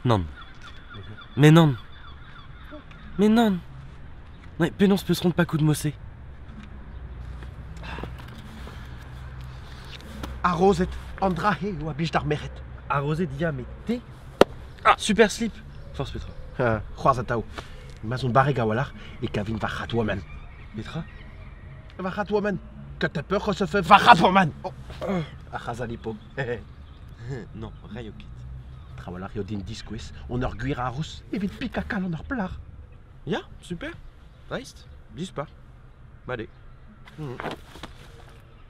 Nann. Mais nann. Mais nann. Mais penaos peus c'hoant pakout mod-se? Arozet, an dra-se eo a blij d'ar merc'hed. Arozet ya, met te? Ah, super slip! Forzh petra. Ha, c'hoarzh atav. Ma'z on barrek a-walc'h e kavin va Catwoman. Petra? Va Catwoman. Ket peur se fait va Catwoman. Oh. Ar c'hazalipo. Non, raio ket. Trawalc'h eo din diskouez on ur gwir haroz evit pikañ kalon ur plac'h. Ya, super. Dreist, dispar. Mat eo.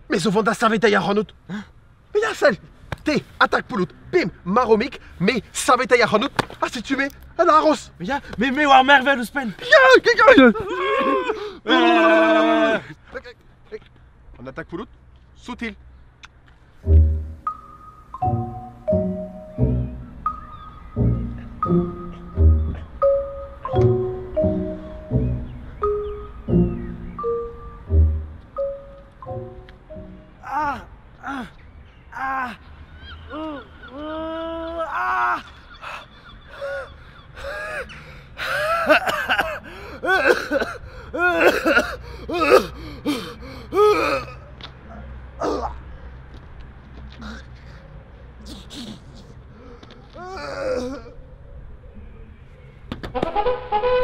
Me zo vont da saveteiñ ac'hanout. Mais ya, sell! Te, attaque poulout, bim, marv-mik, me saveteiñ ac'hanout, ha setu me, un haroz! Mais ya, mais me oar mervel ouzhpenn! Ya, An attaque poulout, soutil. Ah Ah Ah Ah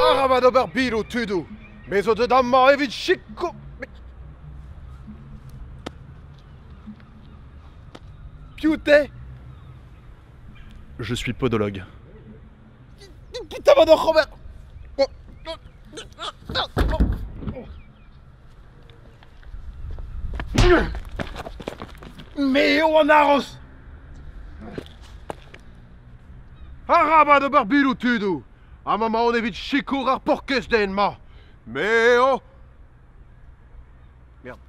Arabat ober biloù tudoù, me zo deuet amañ evit sikour. Piv te? Je suis podologue. Petra emañ oc'h ober? Me eo an haroz! Arabat ober biloù tudoù! Amañ emaon evit sikour ar paourkaezh den-mañ. Me eo... Merde.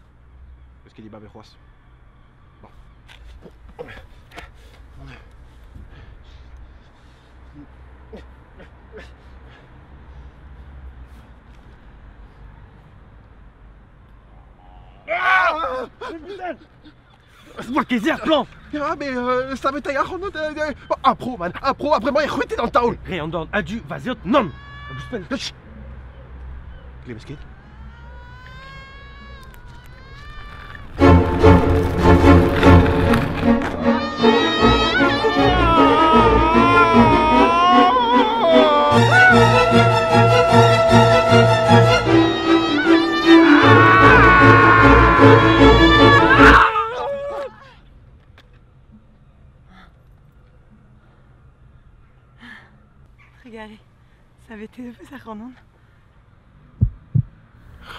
Eus ket dibabet c'hoazh. Bon. Ah Oa ket se ar plan! Ah, mais saveteiñ ac'hanout Apro, man, apro, ha bremañ e c'hwitet an taol! Re an dorn a-du, va zeod, nann! Ouzhpenn. Glevez ket? Trugarez, savetet ho peus ac'hanon.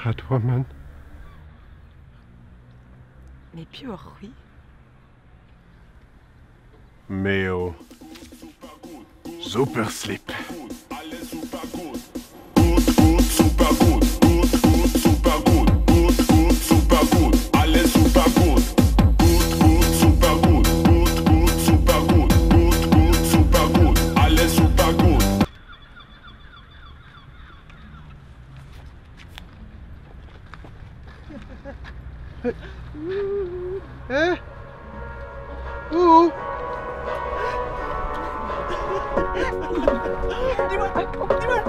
Catwoman. Mais piv oc'h-c'hwi? Me eo Super Slip. Eh? Ouh! Dis-moi, dis-moi.